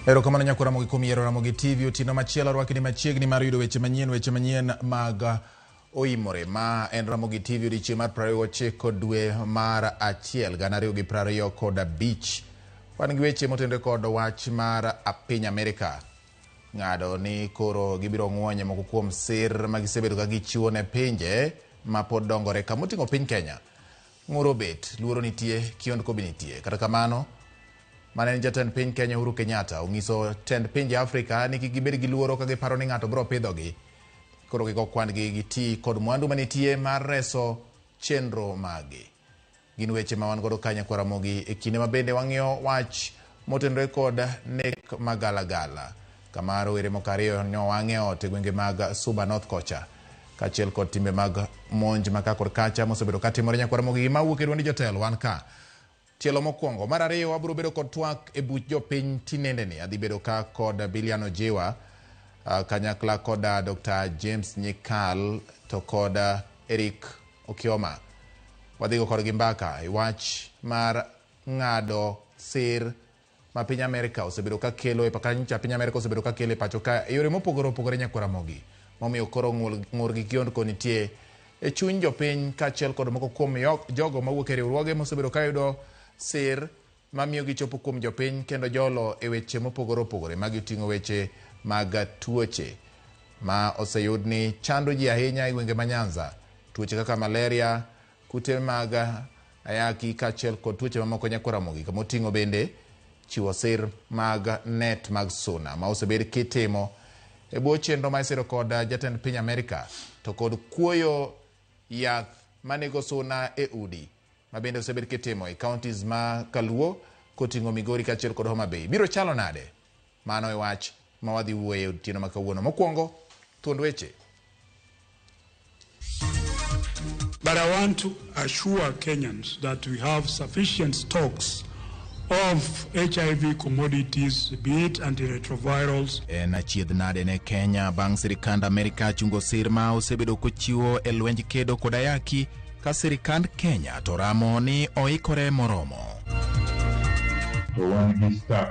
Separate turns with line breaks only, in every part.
Erokamano nyako Ramogi kuom yiero Ramogi TV. Otieno machielo arwakni machiegni mar yudo weche manyien, weche manyien mag oimore. Ma en Ramogi TV odiechieng' mar 29 dwe mar achiel 2025. Wan gi weche motenore kod wach mar piny Amerika ng'ado ni koro gibiro ng'wonye moko kuom sir ma gisebedo ka gichiwo ne pinje ma pod dongore kamoting'o piny Kenya. Ng'ur obet, luoro nitie, kiondko be nitie. Kata kamano, mane en jatend piny Kenya Uhuru Kenyatta onyiso tend pinje Afrika ni kik gibed gi luoro ka giparo ni ng'ato biro pidhogi. Koro kik okwan-gi giti kod mwandu manitie mar reso chenro maggi. Gin weche ma wan godo ka nyakwar Ramogi e kinde ma bende wang'iyo wach motenore kod nek magalagala kama rowere moko ariyo nowang' e ot e gwenge mag Suba North kocha kaachiel kod timbe mag monj ma ka kod kacha mosebedo katimore nyakwar Ramogi. Gima wuok e duond jotelo wan ka tielo mokwongo. Mar ariyo wabiro bedo kod twak e buch jopiny tinendeni. Adhi bedo ka kod Bilian Ojiwa kanyakla kod Dr. James Nyikal to kod Eric Okioma. Wadhigo kodgi mbaka e wach mar ng'ado sir ma piny Amerika osebedo ka kelo e kanyocha piny Amerika osebedo ka kelo e pacho ka e yore mopogore opogore nyakwar Ramogi momiyo koro ng'ur gi kiondko nitie e chuny jopiny kaachiel kod moko kuom jogo mawuok e riwruoge mosebedo ka yudo sir mamiyo gichopo kuom jopiny kendo jolo e weche mopogore opogore. Magi oting'o weche mag tuoche ma oseyud ni chando ji ahinya e gwenge ma Nyanza, tuoche kaka malaria, kute mag ayaki kaachiel kod tuoche mamoko nyakwar Ramogi, kama oting'o bende chiwo sir mag net mag suna ma osebed kitimo e bwo chenro ma isiro kod jatend piny Amerika to kod kuoyo yath manego suna e udi ma bende osebed kitimo e counties ma Kaluo koting'o Migori kaachiel kod Homa Bay. Biro chalo nade? Mano e wach ma wadhi wuoye otieno ma kawuono. Mokwongo, thuond weche.
But I want to assure Kenyans that we have sufficient stocks of HIV commodities, be it antiretrovirals.
En achiedh nade ne Kenya bang' sirikand Amerika chungo sir ma osebedo kochiwo e lwenj kedo kod ayaki ka sirikand Kenya to ramo ni oikore moromo.
To wan gi staff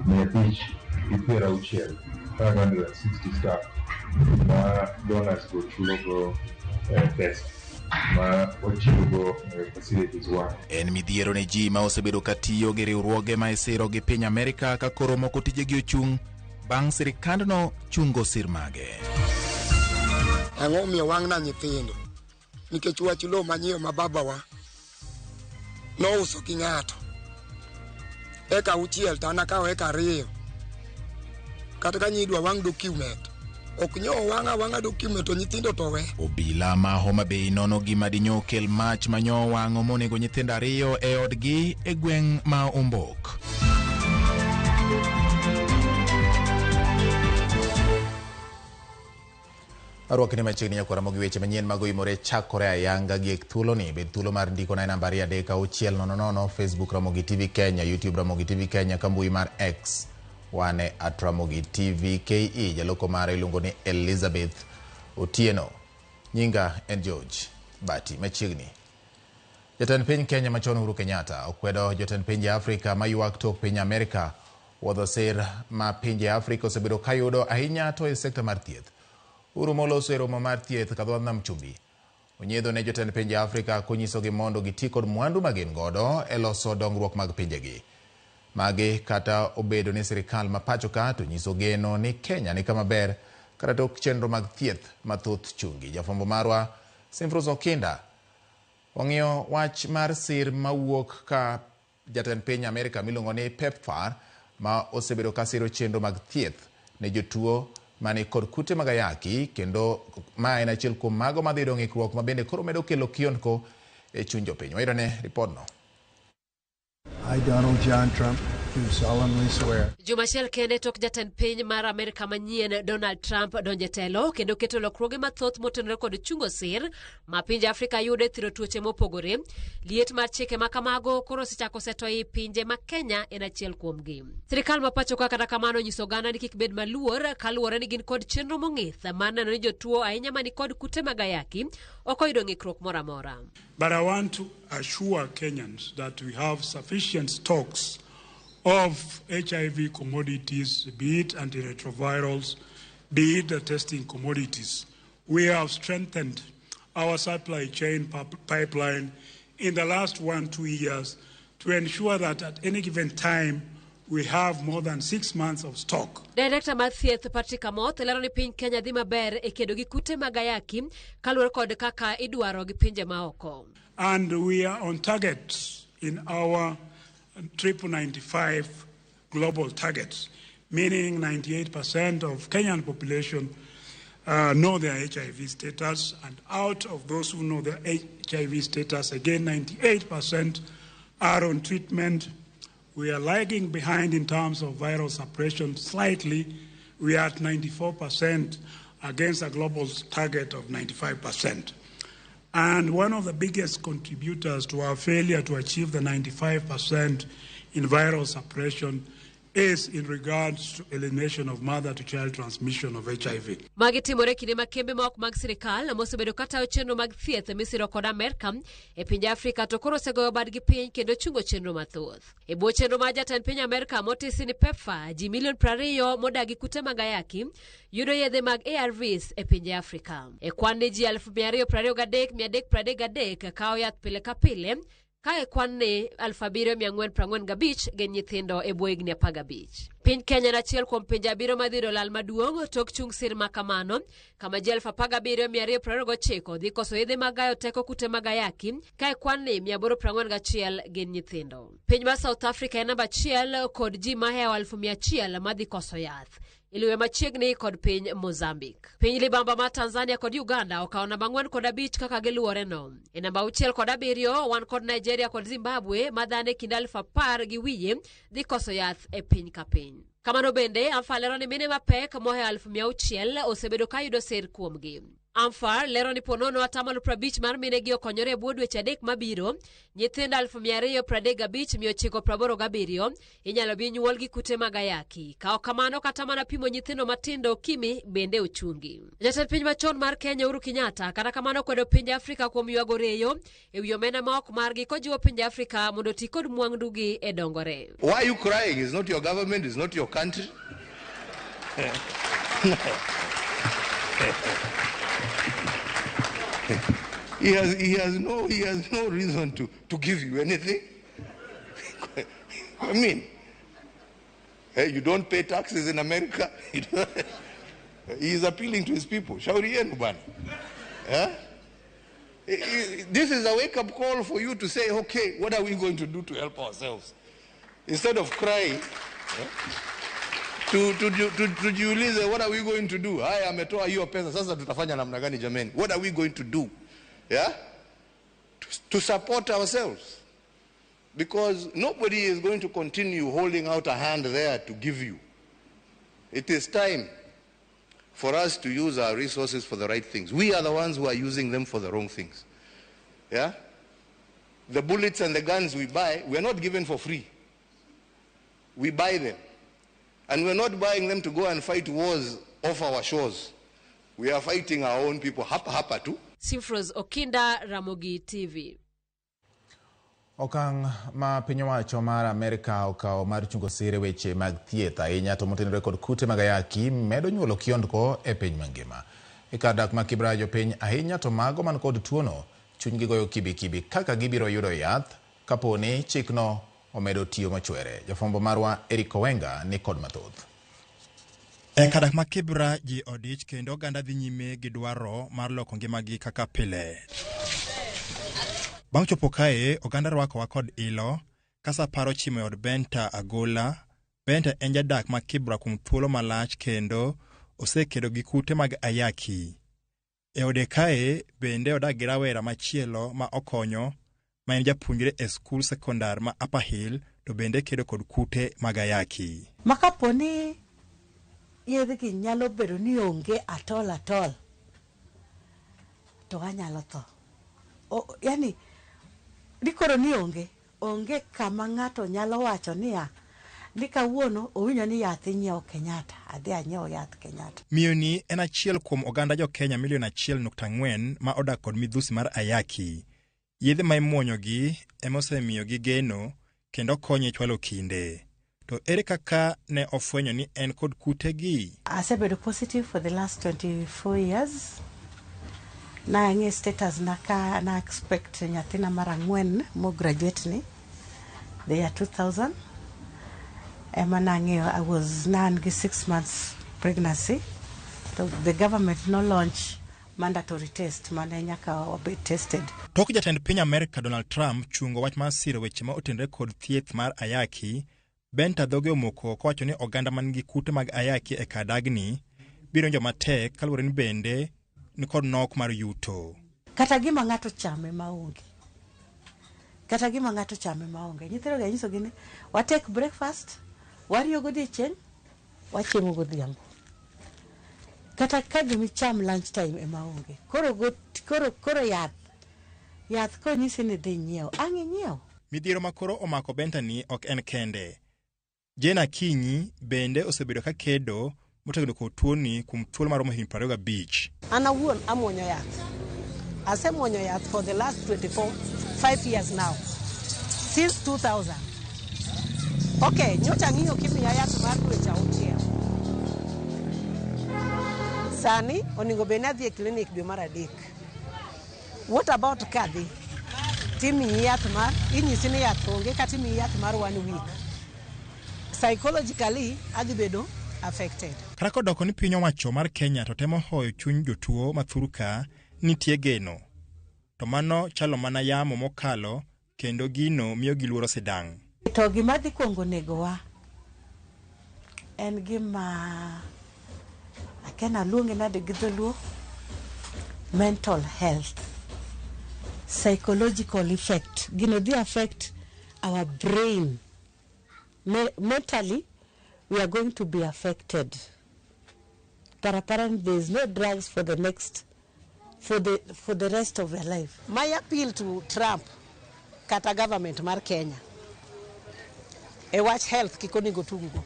560, 560 staff ma donors go chulogo pesa ma wachiwogo facilities wa.
En midhiero ne ji ma osebedo ka tiyo gi riwruoge ma isiro gi piny Amerika ka koro moko tijegi ochung' bang' sirikandno chungo sir mage.
Ang'o omiyo wang'na nyithindo? Nikech wach lowo manyiewo ma babawa nouso gi ng'ato eka 6 to an akawo eka 2. Kata ka nyidwa wang' document ok nyo wang' awang'a document to nyithindo to we.
Obila ma Homa Bay nono gima dinyo kel mach manyo wang'o monego nyithindo 2 e odgi e gweng' ma Ombok. Arwakni machiegni nyakwar Ramogi weche manyien mag oimore chakore ayanga gi e thuoloni. Bed thuolo mar ndiko na e namba 23600, Facebook Ramogi TV Kenya, YouTube Ramogi TV Kenya, kambui mar X wane at Ramogi TV KE. Jaloko mare iluongo ni Elizabeth Otieno. Nyinga en George Bati. Machiegni. Jatend piny Kenya machon Uhuru Kenyatta okwedo jotend pinje Afrika maywak tok piny Amerika wuodho sir ma pinje Afrika osebedo kayudo ahinya to e sekta mar thieth. Uhuru moloso e romo mar thieth kadho nam chumbi. Onyiedho ne jotend pinje Afrika konyisogi mondo giti kod mwandu ma gin godo e loso dongruok mag pinjegi. Magi kata obedo ni sirikal ma pacho ka to nyiso geno ni Kenya ni kama ber kata tok chenro mag thieth mathoth chungi. Jafwambo marwa Simfros Okinda ong'iyo wach mar sir mawuok ka jatend piny Amerika miluongo ni PEPFAR ma osebedo ka siro chenro mag thieth ne jotuo mani kod kute mag ayaki, kendo ma en achiel kuom mago madhi yudo ng'ikruok ma bende koro medo kelo kionko e chuny jopiny. Wayudone ripodno.
I, Donald John Trump, do solemnly swear.
Juma achiel kende tok jatend piny mar Amerika manyien Donald Trump donjo e telo kendo keto lokruoge mathoth motenore kod chungo sir ma pinje Afrika yudo e thiro tuoche mopogore. Liet mar chike ma kamago koro osechako seto ei pinje ma Kenya en achiel kuomgi. Sirikal ma pacho ka kata kamano onyiso oganda ni kik bed maluor kaluwore ni gin kod chenro mong'ith mar neno ni jotuo ahinya mani kod kute mag ayaki ok oyudo ng'ikruok moro amora.
But I want to assure Kenyans that we have sufficient stocks of HIV commodities, be it antiretrovirals, be it the testing commodities. We have strengthened our supply chain pipeline in the last 1-2 years to ensure that at any given time we have more than 6 months of stock.
Director mar thieth Patrick Amoth lero ni piny Kenya dhi maber e kedo gi kute mag ayaki kaluwore kod kaka idwaro gi pinje maoko.
And we are on target in our 995 global targets, meaning 98% of Kenyan population know their HIV status, and out of those who know their HIV status, again 98% are on treatment. We are lagging behind in terms of viral suppression slightly. We are at 94% against a global target of 95%. And one of the biggest contributors to our failure to achieve the 95% in viral suppression is in regards to elimination of mother-to-child transmission of HIV.
Magi timore kinde ma kembe ma ok mag sirikal mosebedo katayo chenro mag thieth misiro kod Amerka e pinje Afrika to koro osegoyo badgi piny kendo chungo chenro mathoth. E bwo chenro mar jatend piny Amerka motisi ni PEPFAR, ji milion 20 modak gi kute mag ayaki yudo yedhe mag ARVs e pinje Afrika. E kwan ni ji 223,333 kawo yath pile ka pile, ka e kwan ni 7,445 gin nyithindo e bwo higni 15. Piny Kenya en achiel kuom pinje 7 madhi yudo lal maduong' tok chung sir ma kamano, kama ji 17,229 dhi koso yedhe mag gayo teko kute mag ayaki, ka e kwan ni 841 gin nyithindo. Piny mar South Africa en namba 1 kod ji mahewo 100,000 madhi koso yath. Iluwe machiegni kod piny Mozambique. Piny libamba mar Tanzania kod Uganda okawo namba 4 kod 5 kaka giluwore no. E namba 6 kod 7 wan kod Nigeria kod Zimbabwe ma dhano e kind 10,000 gi wiye dhi koso yath e piny ka piny. Kamano bende, AMFA lero ni mine mapek mohewo 600,000 osebedo ka yudo sir kuomgi. AMFA lero ni ponono 50% mar mine gi okonyore e bwo dweche 3 mabiro, nyithindo 235,987 inyalo bi nyuol gi kute mag ayaki. Ka ok kamano, kata mana pimo nyithindo matindo okimi bende ochungi. Jatend piny machon mar Kenya Uhuru Kenyatta kata kamano kwedo pinje Afrika kuom ywago reyo e wi omenda ma ok margi kojiwo pinje Afrika mondo oti kod mwandugi e dongore.
Why are you crying? It's not your government, it's not your country. He has no reason to give you anything. I mean, hey, you don't pay taxes in America. He is appealing to his people. Shauri yenu bana. Eh? This is a wake-up call for you to say, okay, what are we going to do to help ourselves? Instead of crying, tujiulize, what are we going to do? Haya, ametoa hiyo pesa, sasa tutafanya namna gani jameni? What are we going to do? Yeah? To support ourselves. Because nobody is going to continue holding out a hand there to give you. It is time for us to use our resources for the right things. We are the ones who are using them for the wrong things. Yeah? The bullets and the guns we buy, we are not given for free. We buy them. And we're not buying them to go and fight wars off our shores. We are fighting our own people. Hapa hapa tu.
Simfros Okinda, Ramogi TV.
Okang' ma piny owacho mar Amerika okawo mar chungo sir e weche mag thieth ahinya to motenore kod kute mag ayaki medo nyuolo kiondko e piny mangima. E kar dak ma Kibra jopiny ahinya to mago man kod tuono chunygi goyo kibikibi kaka gibiro yudo yath kapo ni chikno omedo tiyo mochwere. Jafwambo marwa Eric Owenga ni kod mathoth.
E kadak ma Kibra ji odich kendo oganda dhi nyime gi dwaro mar loko ngimagi kaka pile. Bang' chopo kae, oganda rwakowa kod ilo, ka sa paro chimo e od Benta Agola. Benta en jadak ma Kibra kuom thuolo malach kendo osekedo gi kute mag ayaki. E ode kae bende odak gi rawera machielo ma okonyo ma en japuonjre e skul sekondar ma Upper Hill to bende kedo kod kute mag ayaki.
Ma kapo ni yedhgi nyalo bedo ni onge at all at all, to anyalo tho. Yani dikoro ni onge kama ng'ato nyalo wacho niya ni kawuono owinjo ni yath inyiewo Kenyatta, adhi anyiew yath Kenyatta.
Miyo ni en achiel kuom oganda jo Kenya milion 1.4 ma odak kod midhusi mar ayaki. Yedhe ma imuonyogi ema osemiyogi geno kendo konye chwalo kinde. To ere kaka ne ofwenyo ni en kod kutegi?
Asebedo positive for the last 24 years. Nang'e status na ka na expect nyathina mar ang'wen mo graduate ni the year 2000 ema nang'eyo I was nan gi 6 months pregnancy. So the government no launch mandatory test mane nyaka wabed tested.
Tok jatend piny Amerka Donald Trump chungo wach mar siro weche ma otenore kod thieth mar ayaki, Benta dhoge omoko kowacho ni oganda man gi kute mag ayaki e kar dagni biro winjo matek kaluwore ni bende nikod nok mar yuto.
Kata gima ng'ato chame maonge. Kata gima ng'ato chame maonge. Nyithindo ga nyisogi ni wa take breakfast, wariyo godiechieng', wachiemo godhiambo. Kata ka gimicham lunch time ema onge. Koro yath konyisi ni dhi nyiew, ang' inyiew.
Midhiero ma koro omako Benta ni ok en kende. Jane Akinyi bende osebedo ka kedo motegno kod tuoni kuom thuolo maromo higni 25.
An awuon amuonyo yath. Asemuonyo yath for the last 24, 5 years now. Since 2000. Okay, nyocha ang'iyo kimiya yath mar dweche auchiel. Sani onego bed ni adhi e clinic dwe mar 3. What about kadhi? Timiyi yath mar, inyisi ni yath onge kata imiyi yath mar 1 week. Psychologically, adhi bedo affected.
Kata kodoko ni piny owacho mar Kenya to temo hoyo chuny jotuo ma thurka nitie geno. To mano chalo mana yamo mokalo kendo gino miyo gi luoro sidang'.
To gima dhi kuongo negowa en gima akia aluonge nade gi dholuo, mental health, psychological effect. Gino dhi affect our brain. Mentally, we are going to be affected. But apparently there is no drugs for the next, for the rest of your life.
My appeal to Trump, kata government mar Kenya, e wach health kik onego tuggo.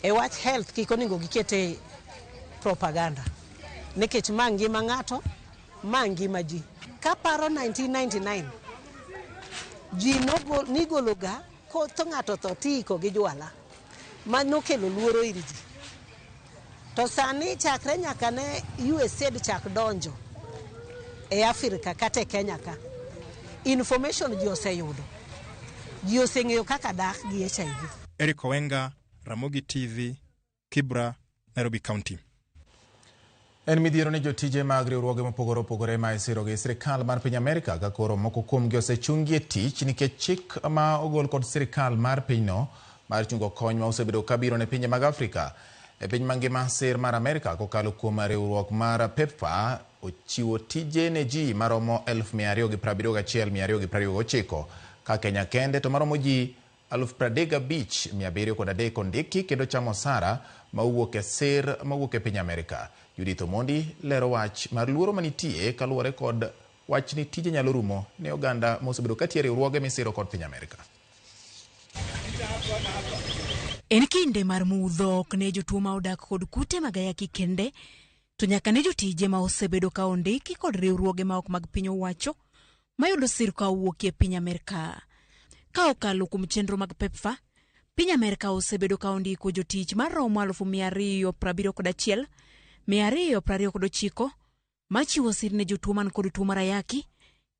E wach health kik onego gikete propaganda. Nikech ma ngima ng'ato, ma ngima ji. Kaparo 1999, ji nigologa to ng'ato tho tiiko gi jwala. Ma nokelo luoro ir ji. To sani chakre nyaka ne USAID chak donjo e Afrika kata e Kenya ka, information ji oseyudo. Ji oseng'eyo kaka dak gi HIV.
Eric Owenga, Ramogi TV, Kibra, Nairobi County.
En midhiero ni jotije mag riwruoge mopogore opogore ma isiro gi sirikal mar piny Amerka ka koro moko kuomgi osechungi e tich nikech chik ma ogol kod sirikal mar pinyno mar chungo kony ma osebedo kabiro ne pinje mag Afrika. E piny mangima, sir mar Amerka kokalo kuom riwruok mar PEPFAR ochiwo tije ne ji maromo 271,229 ka Kenya kende to maromo ji 35,703 ondiki kendo chamo osara mawuok e sir mawuok e piny Amerka. Judith Omondi lero wach mar luoro manitie kaluwore kod wach ni tije nyalo rumo ne oganda mosebedo katiyo e riwruoge misiro kod piny Amerka.
En kinde mar mudho ok ne jotuo ma odak kod kute mag ayaki kende, to nyaka ne jotije ma osebedo ka ondiki kod riwruoge ma ok mag piny owacho mayudo sir ka owuok e piny Amerka. Ka okalo kuom chenro mag PEPFAR, piny Amerka osebedo ka ondiko jotich maromo 271,229 machiwo sir ne jotuo man kod tuo mar ayaki,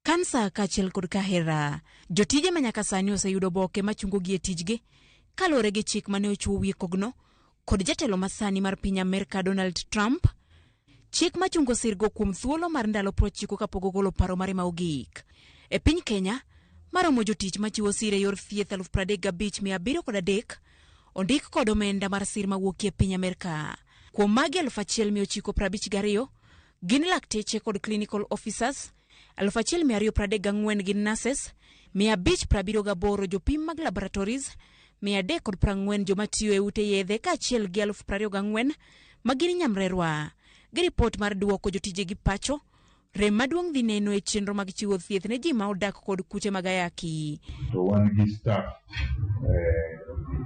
kansa kaachiel kod kahera. Jotije ma nyaka sani oseyudo oboke machungogi e tijgi kaluwore gi chik mane ochiwo wiye kogno kod jatelo masani mar piny Amerka Donald Trump chik machungo sirgo kuom thuolo mar ndalo 90 kapok ogolo paro mare ma ogik. E piny Kenya, maromo jotich machiwo sir e yor thieth 35,703 ondik kod omenda mar sir mawuokie piny Amerka. Kuom magi 1,952 gin lakteche kod clinical officers, 1,234 gin nurses, 578 jopim mag laboratories, 340 joma tiyo e ute yedhe kaachiel gi 24,000 ma gin nyamrerwa. Gi ripot mar duoko jotijegi pacho, rem maduong' dhi neno e chenro mag chiwo thieth ne ji ma odak kod kute mag ayaki.
To wan gi staff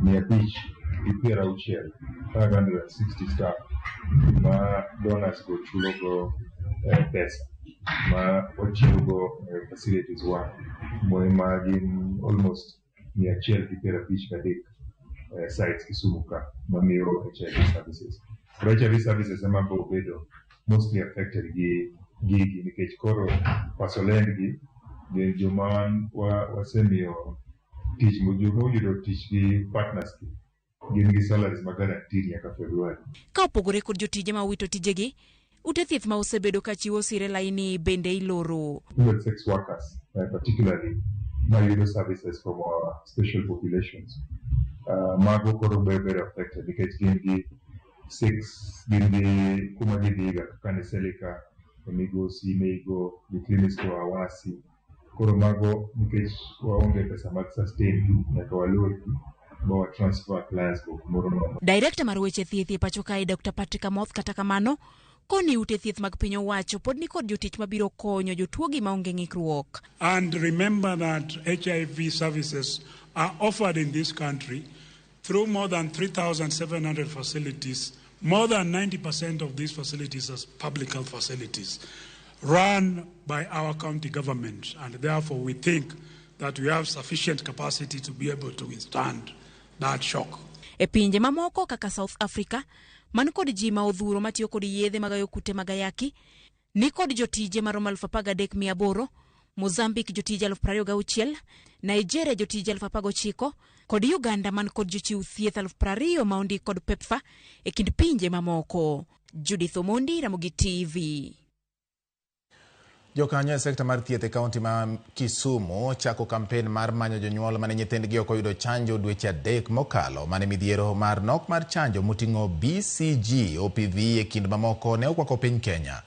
560, 560 staff ma donors go chulo go pesa ma wachiwo go facilities wa ma gin almost 153 sites Kisumu ka mamiyo HIV services. Koro HIV services ema biro bedo mostly affected gi gigi nikech koro pasolend gi joma wasemiyo tich, joma oyudo tich gi partners gi gin gi salaries ma guaranteed nyaka February.
Ka opogore kod jotije ma owito tijegi, ute thieth ma osebedo ka chiwo sir e laini bende iloro.
Female sex workers particularly mayudo services from our special populations. Mago koro be very affected nikech gin gi six, gin gi kuma gidhiga kaka Neselika, Migosi, Meigo, gi clinics to Awasi. Koro mago nikech waonge pesa mag sustain gi nyaka walorgi ma wa transfer clients go kumoro nono.
Director mar weche thieth e pacho kae Dr. Patrick Amoth kata kamano koni ute thieth mag piny owacho pod nikod jotich mabiro konyo jotuogi maonge ng'ikruok.
And remember that HIV services are offered in this country through more than 3,700 facilities. More than 90% of these facilities are public health facilities run by our county government, and therefore we think that we have sufficient capacity to be able to withstand that shock.
E pinje mamoko kaka South Africa, man kod ji ma odhuro matiyo kod yedhe magayo kute mag ayaki, ni kod jotije maromo 13,800, Mozambique jotije 26,000, Nigeria jotije 19,000 kod Uganda man kod jochiw thieth 20,000 ma ondik kod PEPFAR e kind pinje mamoko. Judith Omondi, Ramogi TV.
Jokanyo e sekta mar thieth e kaunti ma Kisumu chako kampen mar manyo jonyuol mane nyithindgi ok oyudo chanjo dweche 3 mokalo mane midhiero mar nok mar chanjo moting'o BCG, OPV e kind mamoko ne okwako piny Kenya.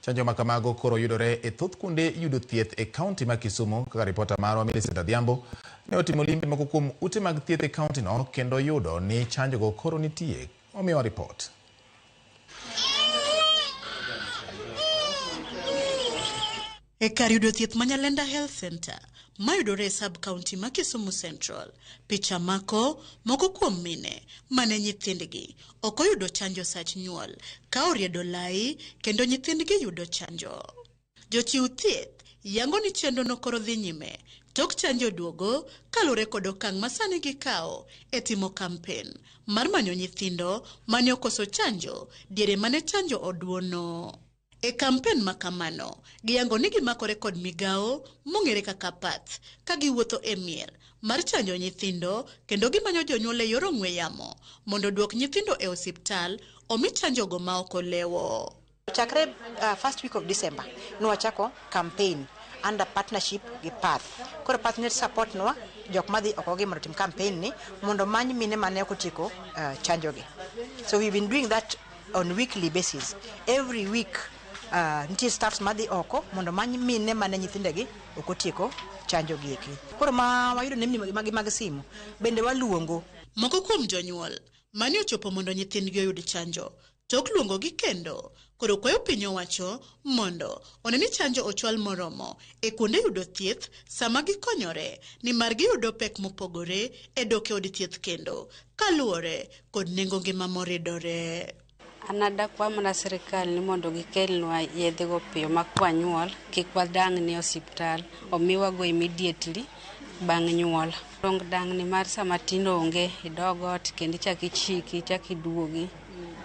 Chanjo makamago koro yudore e thoth kuonde yudo thieth e kaunti ma Kisumu, kaka ripota marwa Millicent Adhiambo ne otimo limbe moko kuom ute mag thieth e kaunti no kendo yudo ni chanjogo koro nitie. Omiwa ripot.
E kar yudo thieth ma Nyalenda Health Center mayudore e sub-county ma Kisumu Central, picha mako moko kuom mine mane nyithindgi ok oyudo chanjo sach nyuol ka oriedo lai kendo nyithindgi yudo chanjo. Jochiw thieth yango ni chenro no koro dhi nyime tok chanjo duogo kaluwore kod okang' ma sani gikawo e timo kampen mar manyo nyithindo mane okoso chanjo diere mane chanjo oduono. E kampen makamano, giyango ni gimakore kod migawo mong'ere kaka PATH ka giwuotho e mier mar chanjo nyithindo kendo gimanyo jonyuol e yor ong'we yamo mondo oduok nyithindo e osiptal omi chanjogo ma ok olewo.
Chakre first week of December nwachako campaign under partnership gi PATH. Koro PATH ne support nwa jok madhi oko gi mondo otim campaign ni mondo many mine mane ok otieko chanjo gi. So we've been doing that on weekly basis. Every week nitie staffs madhi oko mondo many mine mane nyithindegi ok otieko chanjo gi eki. Koro ma wayudo nembni mag simu bende waluongo.
Moko kuom jonyuol mane ochopo mondo nyithindgi oyud chanjo tok luongogi kendo koro kwayo piny owacho mondo one ni chanjo ochwal moromo e kuonde yudo thieth sama gikonyore nimar giyudo pek mopogore e dok e od thieth kendo kaluwore kod nengo ngima moridore.
An adakwa mana sirikal ni mondo gikelnwa yedhego piyo ma kwanyuol kik wadang'ni e osiptal, omiwago immediately bang' nyuol. Dong dang'ni mar sama tin onge, idog ot kendo ichak ichiki, ichak iduogi.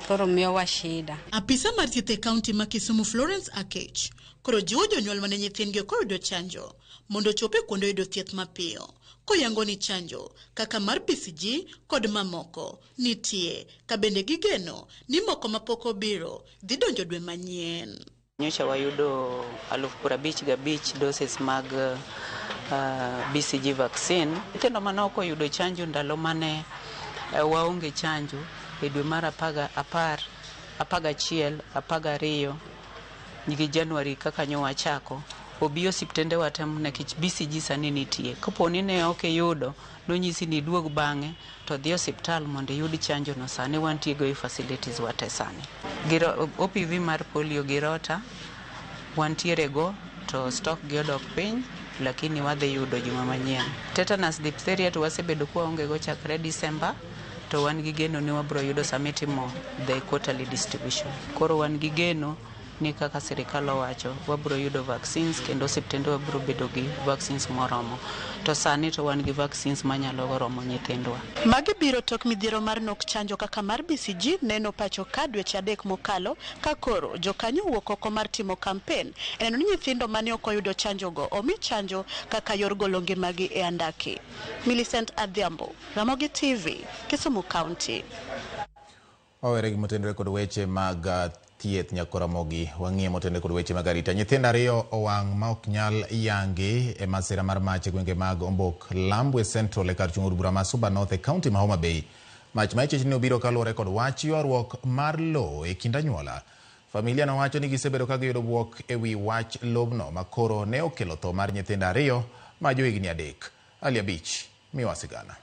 Koro miyowa shida.
Apisa mar thieth e kaunti ma Kisumu Florence Akech koro jiwo jonyuol mane nyithindgi ok oyudo chanjo mondo ochop e kuonde yudo thieth mapiyo koyango ni chanjo kaka mar BCG kod mamoko nitie ka bende gigeno ni moko mapok obiro dhi donjo dwe manyien.
Nyocha wayudo 55,000 doses mag BCG vaccine. Nyithindo mane ok oyudo chanjo ndalo mane waonge chanjo e dwe mar 10, 11, 12 gi January kaka nyo wachako, obi osiptende wa te nikech BCG sani nitie. Kapo ni ne ok iyudo, nonyisi ni iduog bang'e to dhi osiptal mondo iyud chanjo no. Sani wantie go e facilities wa te sani. OPV mar polio gi rota wantiere go to stock gi odok piny, lakini wadhi yudo juma manyien. Tetanus diphtheria to wasebedo kwaonge go chakre December, to wan gi geno ni wabro yudo sama itimo the quarterly distribution. Koro wan gi geno ni kaka sirikal owacho wabro yudo vaccines kendo osiptende wabro bedo gi vaccines moromo. To sani to wan gi vaccines manyalo romo nyithindwa.
Magi biro tok midhiero mar nok chanjo kaka mar BCG neno pacho ka dweche 3 mokalo ka koro jokanyo owuok oko mar timo kampen e neno ni nyithindo mane ok oyudo chanjo go omi chanjo kaka yor golo ngimagi e andaki. Millicent Adhiambo, Ramogi TV, Kisumu County.
Wawere gi motenore kod weche mag thieth Nyakoramogi, wang'iye motenore kod weche mag arita. Nyithindo 2 owang' ma ok nyal yangi e masira mar mach e gwenge mag Ombok Lambwe Central e kar chung' od bura ma Suba North e kaunti ma Homa Bay. Mach ma ichich ni obiro kaluwore kod wach ywaruok mar lowo e kind anyuola. Familia nowacho ni gisebedo ka giyudo bwok e wi wach lobno ma koro ne okelo tho mar nyithindo 2 ma johigni 3. Ali Abich miwa sigana.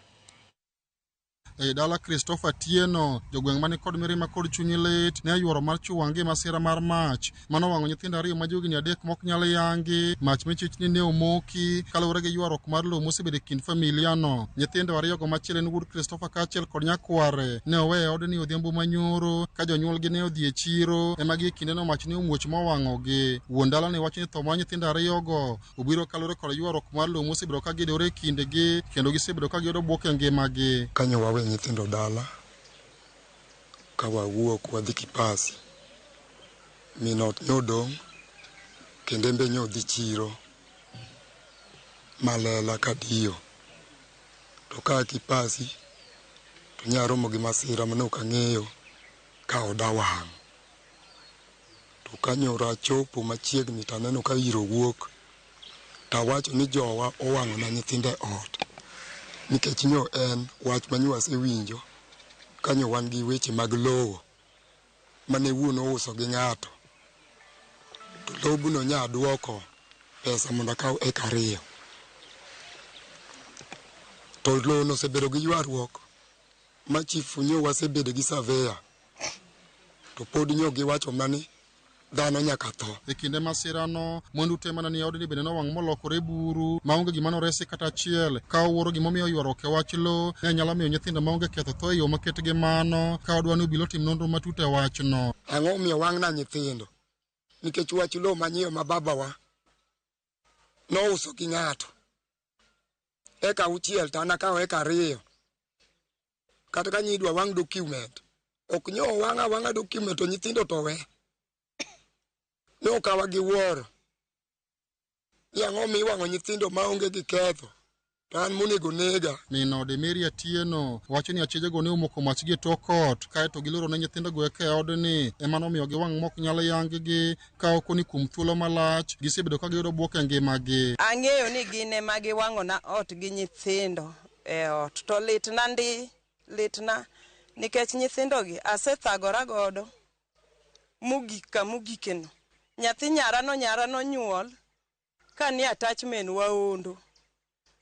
E dala Christopher Tieno, jogweng' mane kod mirima kod chuny lit ne oyuoro mar chuwangi masira mar mach mano wang'o nyithindo 2 ma johigni 3 mok nyal yangi. Mach michich ni ne omoki kaluwore gi ywaruok mar lowo mosebedo e kind familia no. Nyithindo 2 go machiel en wuod Christopher kaachiel kod nyakware ne owe e odni odhiambo manyoro ka jonyuolgi ne odhi e chiro ema gie kindeno mach ne omuoch mowang'ogi. Wuon dala ne wacho ni tho mar nyithindo 2 go obiro kaluwore kod ywaruok mar lowo mosebedo ka gidore e kindgi kendo gisebedo ka giyudo bwok e ngimagi.
Kanyo wawe nyithindo dala ka wawuok wadhi Kipasi, min ot nyodong' kendo en be nyodhi chiro malela kadiyo, to ka Kipasi to nyaromo gi masira mane ok ang'eyo ka oda wang'. To ka nyoro achopo machiegni to aneno ka iro wuok, tawacho ni jowa owang'ona nyithindo e ot, nikech nyo en wach ma nyo wasewinjo ka nyo wan gi weche mag lowo mane wuon ouso gi ng'ato, to lobno nya duoko pesa mondo akaw eka 2. To lowono osebedo gi ywaruok ma chifu nyo wasebedo gi surveyor, to pod nyo giwacho mani dhano nyaka tho.
E kinde masirano, mwandu te mana ni odni bende nowang' molokore buru maonge gima noresi kata achiel. Ka owuoro gimomiyo ywaruok e wach lowo ne nyalo miyo nyithindo maonge ketho tho e yo maket gi mano, ka odwa ni obila otim nonro matut e wachno.
Ang'o omiyo wang'na nyithindo? Nikech wach lowo manyiewo ma babawa nouso gi ng'ato eka 6 to an akawo eka 2. Kata ka nyidwa wang' document, ok nyo wang' awang'a document to nyithindo to we. Ne okawa gi wuoro ni ang'o miwang'o nyithindo maonge gi ketho, to an monego nega.
Min ode Mary Atieno wacho ni achijego ne omoko mach gi e tok ot, kaeto giloro ne nyithindogo eka e odni, ema nomiyo giwang' mok nyal yang-gi, ka oko ni kuom thuolo malach gisebedo ka giyudo bwok e ngimagi.
Ang'eyo ni gin ema giwang'ona ot gi nyithindo e ot, to litna ndi, litna nikech nyithindogi asethagora godo mogik kamogikeno. Nyathi nyara no nyara nonyuol ka ni attachment waondo,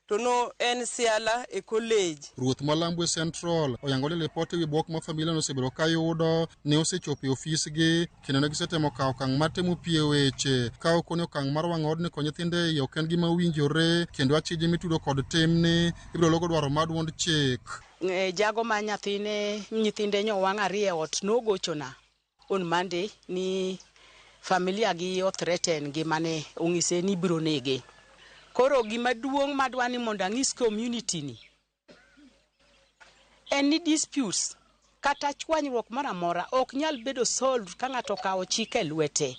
to no en siala e college.
Ruoth ma Lambwe Central oyango ni lipot ewi bwok ma familia no osebedo ka yudo ne osechopo e ofisgi kendo ne gisetemo kawo okang' mar temo pie weche ka ok ni okang' mar wang'o odni kod nyithindo e iye ok en gima owinjore, kendo achije mitudo kod timni ibiro logo dwaro mar duond chik.
Jago ma nyathine nyithinde nyo wang' 2 e ot nogochona on Monday ni familia gi othreaten ngimane, ong'ise ni ibiro nege. Koro gima duong' madwa ni mondo ang'is community ni en ni disputes kata chwanyruok moro amora ok nyal bedo solved ka ng'ato okawo chik e lwete.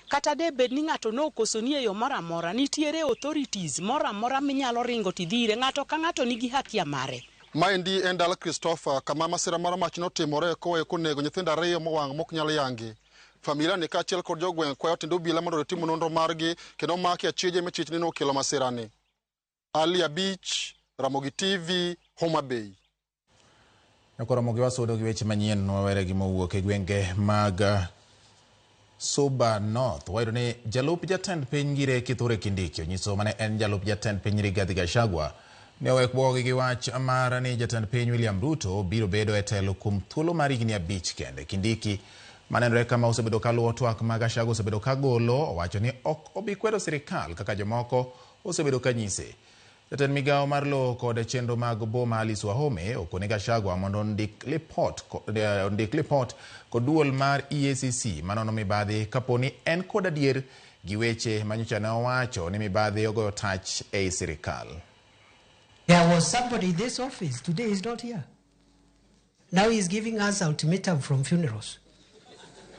Kata de bed ni ng'ato nokosoni e yo moro amora, nitiere authorities moro amora minyalo ringo tidhi ire. Ng'ato ka ng'ato nigi hakia mare.
Maendi en dala Christopher kama masira mar mach notimore koweyo konego nyithindo ariyo mowang' mok nyal yangi. Familia ni kaachiel kod jogweng' kwayo tend obila mondo otim nonro margi kendo maki achije michich ni nokelo masirani. Ali Abich, Ramogi TV, Homa Bay.
Nyakoromogi wasudo gi weche manyien wawere gi mowuok e gwenge mag Suba North. Wayudo ni jalup jatend piny Ngire Kithure Kindiki onyiso mane en jalup jatend piny Rigathi Gachagua ne owek bwogi gi wach mar ni jatend piny William Ruto biro bedo e telo kuom thuolo mar higni 5 kende. Kindiki manenore kama osebedo kaluwo twak ma Gachagua osebedo kagolo owacho ni ok obi kwedo sirikal kaka jomoko osebedo kanyise. Jatend migawo mar lowo kod chenro mag boma Alice Wahome okone Gachagua mondo ondik lipot kod duol mar EACC manono mibadhi kapo ni en kod adier gi weche manyocha ne owacho ni mibadhi ogoyo tach ei sirikal.
There was somebody in this office, today is not here. Now he's giving us ultimatum from funerals.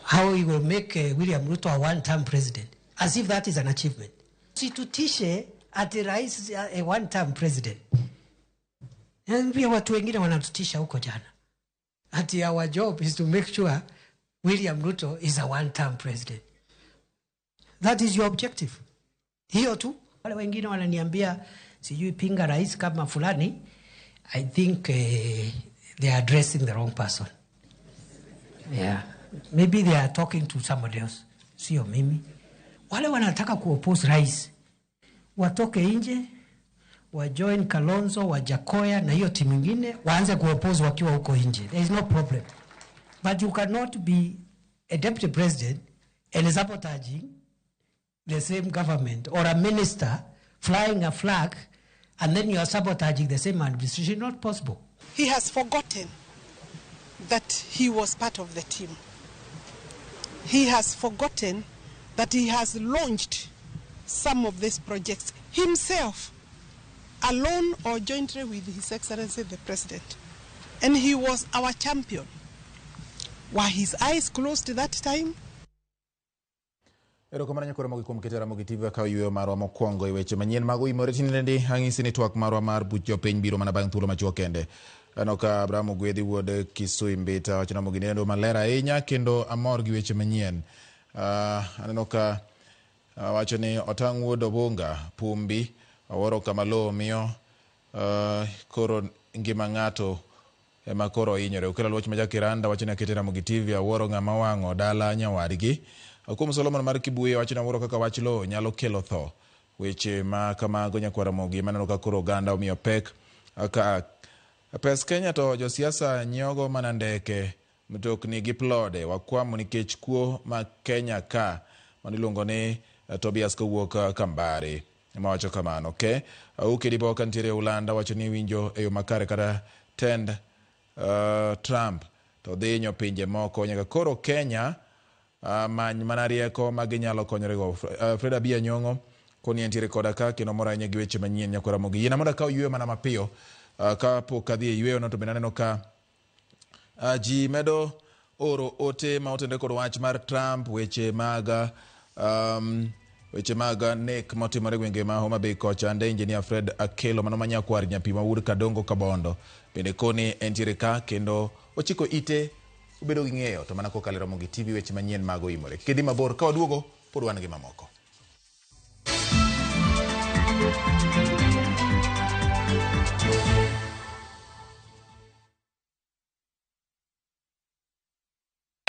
How he will make William Ruto a one-term president, as if that is an achievement. Situtishe ati rais a one-term president. Pia watu wengine wanatutisha huko jana. Ati our job is to make sure William Ruto is a one-term president. That is your objective. Hiyo tu. Wale wengine wananiambia sijui pinga rais kama fulani. I think they are addressing the wrong person. Yeah. Maybe they are talking to somebody else. Sio mimi. Wale wanataka kuoppose rais watoke nje, wajoin Kalonzo, Wajakoya na hiyo timu nyingine, waanze kuoppose wakiwa huko nje. There is no problem. But you cannot be a deputy president and sabotaging the same government or a minister flying a flag and then you are sabotaging the same administration. Not possible.
He has forgotten that he was part of the team. He has forgotten that he has launched some of these projects himself, alone or jointly with His Excellency the President. And he was our champion. Were his eyes closed that time?
Erokamano nyakoromogi kuom keto Ramogi TV ka yweyo marwa mokwongo e weche manyien mag oimore tinende ang'isi ni twak marwa mar buch jopiny biro mana bang' thuolo machuok kende. Aneno ka Abraham Ogwedhi wuod Kisui Mbita wacho Ramogi nendo maler ahinya kendo amor gi weche manyien. Aneno ka wacho ni Otang' wuod Obunga Pumbi awuoro kama lowo miyo koro ngima ng'ato ema koro hinyore. Okelo luoch ma Jakiranda wacho ni akete Ramogi TV awuoro ng'ama wang'o dala nyawadgi. Kuom Solomon mar Kibuye wacho ni awuoro kaka wach lowo nyalo kelo tho. Weche ma kamago nyakwar Ramogi maneno ka koro oganda omiyo pek ka pes Kenya to josiasa nyiewogo mana ndeke, mtokni gi plode. Wakwamo nikech kuo ma Kenya ka mano iluongo ni Tobias kowuok Kambare ema wacho kamano. Okay. Auke Dipo ka nitiere Ulanda wacho ni winjo e yo makare kata tend Trump to dhi hinyo pinje moko nyaka koro Kenya many mana rieko ma ginyalo konyorego. Fred Abia Nyong'o koni entiere koda ka kendo mor ahinya gi weche manyien nyakwar Ramogi. Yiena mondo akaw yweyo mana mapiyo kapok adhi e yweyo no to bende aneno ka ji medo oro ote ma otenore kod wach mar Trump, weche mag nek motimore e gwenge ma Homa Bay kocha. Ande Engineer Fred Akelo mano manyakwar Nyapima wuod Kadongo Kabondo bende koni entiere ka kendo ochiko ite obedo gi ng'eyo to mana kokalo e Ramogi TV weche manyien mag oimore. Kik idhi mabor ka waduogo pod wan gi mamoko.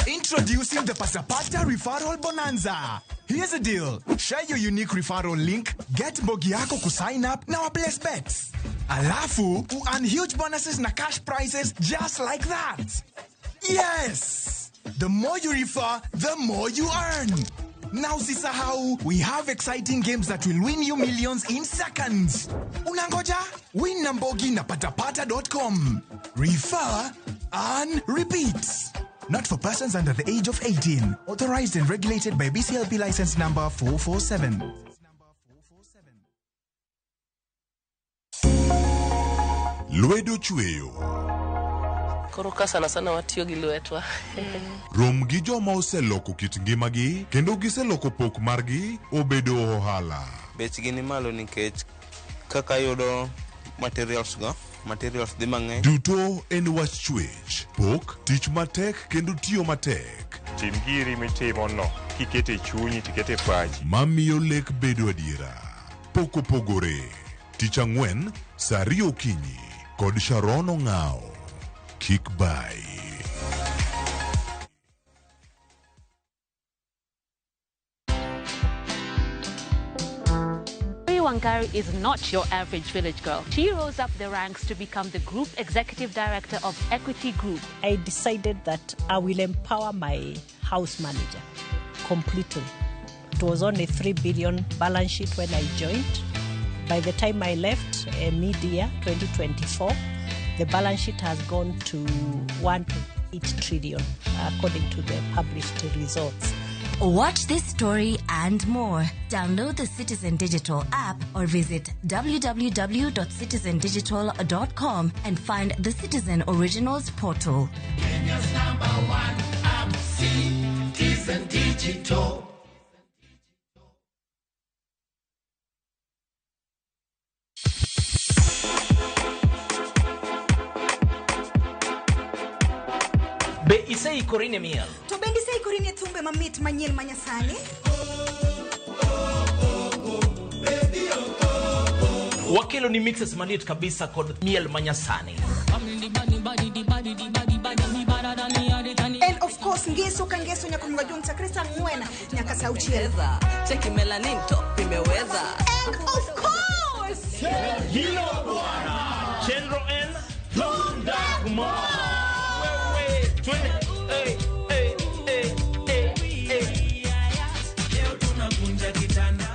Introducing the Pasapata Referral Bonanza. Here's the deal. Share your unique referral link, get mbogi yako kusign up na waplace bets. Alafu, earn huge bonuses na cash prizes just like that. Yes! The more you refer, the more you earn. Now usisahau, we have exciting games that will win you millions in seconds. Unangoja? Win na mbogi na patapata.com. Refer, earn, repeat. Not for persons under the age of 18. Authorized and regulated by BCLP license number 447.
Lwedo chweyo.
Koro ka sana sana watiyo gi lwetwa.
Rom gi joma oseloko kit ngimagi kendo giseloko pok margi obedo ohala.
Bechgi ni malo nikech kaka yudo materials go, materials dhi mang'eny.
Duto en wach chwech, pok, tich matek kendo tiyo matek.
Tim giri mitimo no kikete chunyi tikete pachi.
Mamiyo lek bedo adiera. Pok opogore. Tich ang'wen, saa ariyo okinyi kod Sharon Ong'ao. Kik bai.
Wangari is not your average village girl. She rose up the ranks to become the Group Executive Director of Equity Group.
I decided that I will empower my house manager completely. It was only 3 billion balance sheet when I joined. By the time I left mid-year 2024, the balance sheet has gone to 1.8 trillion, according to the published results.
Watch this story and more. Download the Citizen Digital app or visit www.citizendigital.com and find the Citizen Originals portal.
Kenya's number one app, Citizen Digital.
Be iseikori ne miel?
To bende iseikori ne thumbe mamit manyien manyasani?
Wakelo ni mixes maliet kabisa kod miel manyasani.
And of course ngeso ka ngeso nyaka mwajuong' chakre saa ang'wen nyaka saa auchiel.
Cheki melanin top imeweza.
And of course
Hilo bwana. Chenro en Tunda Kumar. Twende. Hey, hey, hey, hey, hey.
Leo tunakunja kitanda.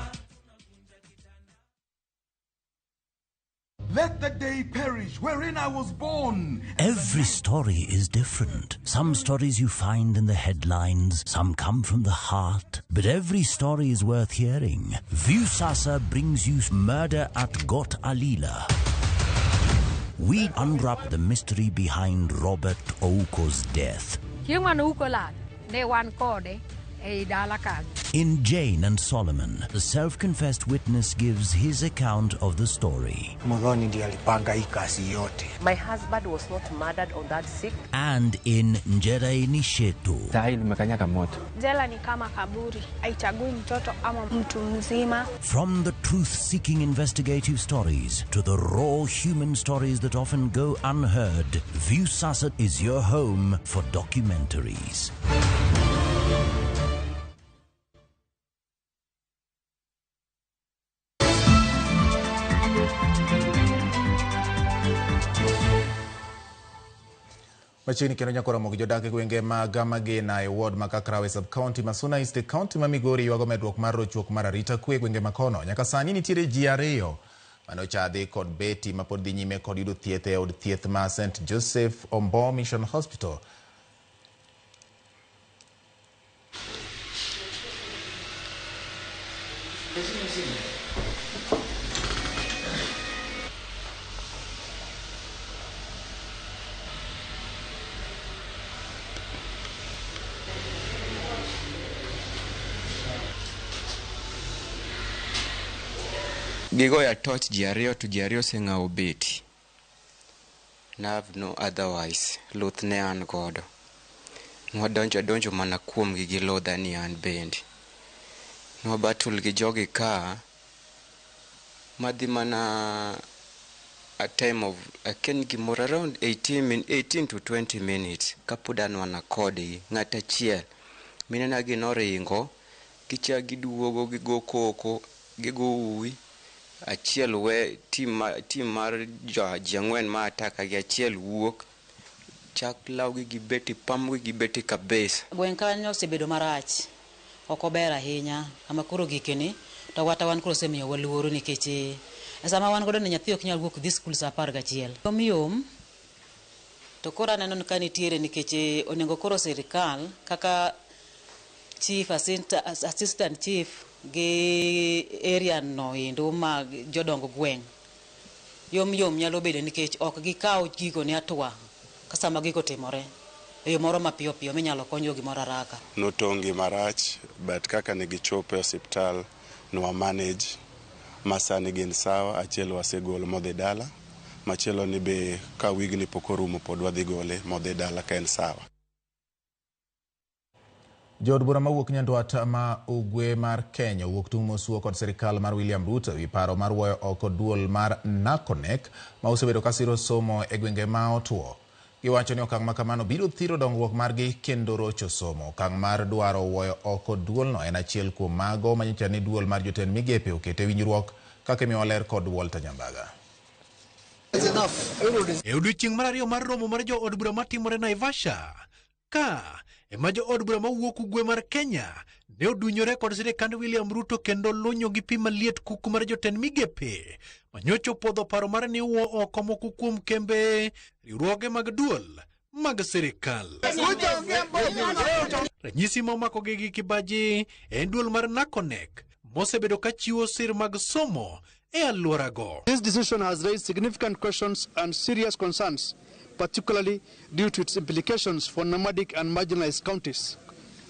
Let the day perish wherein I was born.
Every story is different. Some stories you find in the headlines, some come from the heart. But every story is worth hearing. Viusasa brings you Murder at Got Alila. We unwrap the mystery behind Robert Ouko's death.
Chieng' mane Ouko lal, ne wan kode ei dala kanyo.
In Jane and Solomon, the self-confessed witness gives his account of the story.
Muthoni ndiye alipanga hii kazi yote.
My husband was not murdered on that sick.
And in Njeraini Nishetu.
Sahi limekanyaga moto.
Jela ni kama kaburi, haichagui mtoto ama mtu mzima.
From the truth-seeking investigative stories to the raw human stories that often go unheard, Viusasa is your home for documentaries.
Machiegni kendo nyako romo gi jodak e gwenge mag Magena e ward ma Kakrawe sub-county Masuna East e county ma Migori ywago medruok mar rochruok mar arita kwe e gwenge makono. Nyaka sani nitiere ji ariyo mane ochadhi kod beti mapod dhi nyime kod yudo thieth e od thieth ma St. Joseph Ombo Mission Hospital.
Gigoya toch ji ariyo to ji ariyo oseng'awo beti. Nav no otherwise, luth ne an godo. Nwadonjo adonjo mana kuomgi gi ludha ni an bende. Nwabatul gi jogi ka, madhi mana a time of, aken gimoro around 18 to 20 minutes, kapod an mana kodgi, ng'at achiel. Minena gi noringo, gichak giduogo gigo koko, gigo uwi. Achiel we team mar ji ang'wen ma ataka gi achiel wuok chak lawgi gi beti pamgi gi beti kabisa.
Gweng' kanyo osebedo marach, ok ober ahinya kama koro gikeni to wata wan koro osemiyo waluoro nikech e sama wan godo ni nyathi ok nyal wuok dhi skul saa 11. Yom yom to koro aneno ka nitiere nikech onego koro sirikal kaka chief assistant chief gi area no endo mag jodong gweng' yom yom nyalo bedo nikech ok gikaw gigo ne atwa Ka sama gigo otimore e yo moro mapiyo piyo minyalo konygo gimoro haraka.
Notong'gi marach but kaka ne gichopo e osiptal nwa manage ma sani gin sawa. Achiel wasegolo modhi dala, machielo ni be ka wigni pok orumo pod wadhi gole modhi dala ka en sawa.
Jood bura mawuok nyandwat ma ugwe mar Kenya owuok tung' mosuo kod sirikal mar William Ruto ewi paro mar wuoyo oko duol mar NACONEK ma osebedo ka siro somo e gwenge ma otuo. Giwacho ni okang' ma kamano biro thiro dongruok margi kendo rocho somo. Okang' mar dwaro wuoyo oko duolno en achiel kuom mago manyocha ni duol mar jotend migepe okete winjruok kaka imiyowa ler kod Walter Nyambaga.
E odiechieng' mar ariyo mar romo mar jood bura matimore Naivasha, ka ema jood bura mawuok ugwe mar Kenya ne odunyore kod sirikand William Ruto kendo lunyo gi pi maliet kuku mar jotend migepe manyocha opwodho paro mar ni wuo oko moko kuom kembe riwruoge mag duol mag sirikal. Ranyisi ma omakogi gi kibaji en duol mar NACONEK mosebedo ka chiwo sir mag somo e alworago.
This decision has raised significant questions and serious concerns, particularly due to its implications for nomadic and marginalized counties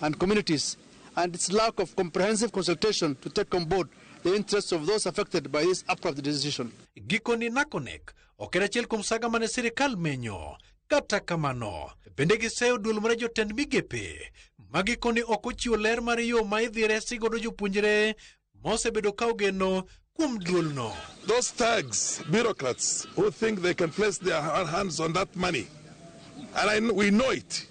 and communities, and its lack of comprehensive consultation to take on board the interests of those affected by this abrupt decision.
Gikoni NACONEK ok en achiel kuom saga mane sirikal menyo. Kata kamano, bende giseyo duol mar jotend migepe ma gikoni ok ochiwo ler mar yo ma idhi resi godo jopuonjre mosebedo ka ogeno kuom duolno.
Those thugs, bureaucrats who think they can place their hands on that money, and we know it.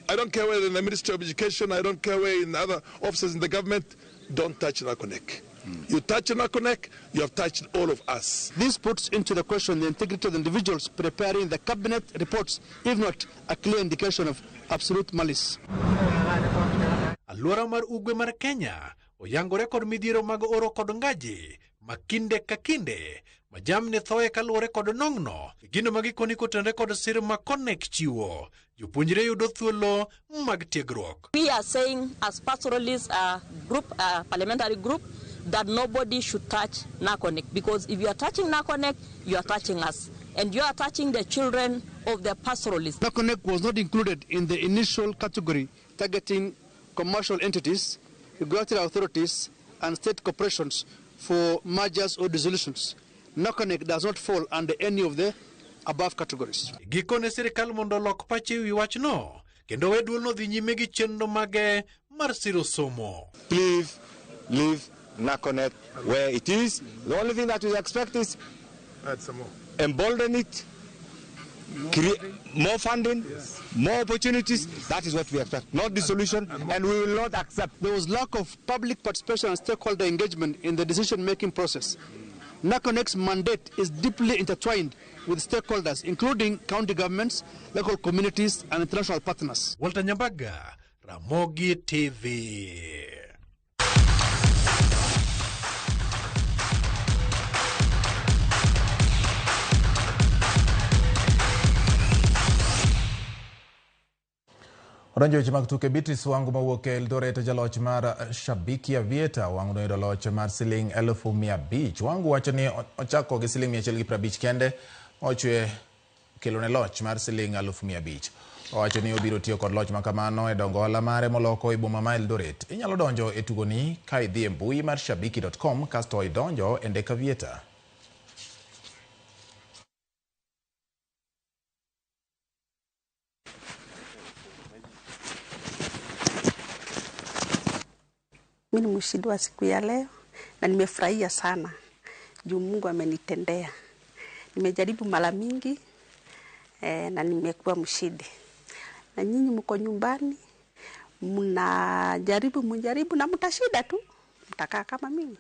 I don't care whether in the Ministry of Education, I don't care where in other offices in the government, don't touch NACONEK. You touch NACONEK, you have touched all of us.
This puts into the question the integrity of the individuals preparing the cabinet reports, if not a clear indication of absolute malice.
Alwora mar ugwe mar Kenya oyangore kod midhiero mag oro kod ngaji ma kinde ka kinde ma jamni thoye kaluwore kod nong'no gino ma gikoni kotenore kod sir ma Konek chiwo jopuonjre yudo thuolo mag tiegruok.
We are saying as pastoralists group, parliamentary group, that nobody should touch NACONEK, because if you are touching NACONEK, you are touching us, and you are touching the children of the pastoralists.
NACONEK was not included in the initial category targeting commercial entities, regulatory authorities, and state corporations for mergers or dissolutions. NACONEK does not fall under any of the above categories.
Gikone sirikal mondo olok pache ewi wachno kendo we duolno dhi nyime gi chenro mage mar siro somo.
Please leave NACONEK where it is. The only thing that we expect is
add some more.
Embolden it, create more funding, yes, more opportunities. That is what we expect, not dissolution, and we will not accept.
There was lack of public participation and stakeholder engagement in the decision-making process. NACONEK's mandate is deeply intertwined with stakeholders, including county governments, local communities, and international partners.
Walter Nyambaga, Ramogi TV.
Odonjo weche mag tuke. Beatrice Wangu mawuok e Eldoret jaloch mar Shabiki Aviator. Wangu noyudo loch mar siling 500,000. Wangu wacho ni ochako gi siling 150 kende ochwe kelone loch mar siling 500,000. Owacho ni obiro tiyo kod loch makamano e dongo ohala mare moloko e boma ma Eldoret. Inyalo donjo e tugoni ka idhi e mbui mar shabiki.com kasto idonjo e ndek Aviator.
Mimi ni mshindi wa siku ya leo na nimefurahia sana juu Mungu amenitendea. Nimejaribu mara mingi na nimekuwa mshindi. Na nyinyi mko nyumbani mnajaribu mjaribu na mtashinda tu. Mtakaa kama mimi.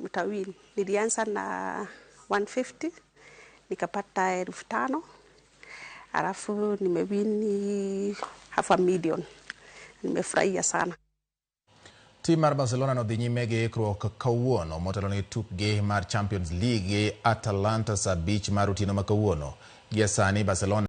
Mtawin. Nilianza na 150 nikapata 5,000. Alafu nimewini 500,000. Nimefurahia sana.
Tim mar Barcelona nodhi nyime gi ikruok kawuono motelo ne tukgi mar Champions League gi Atalanta saa 5 mar otieno ma kawuono. Gie sani Barcelona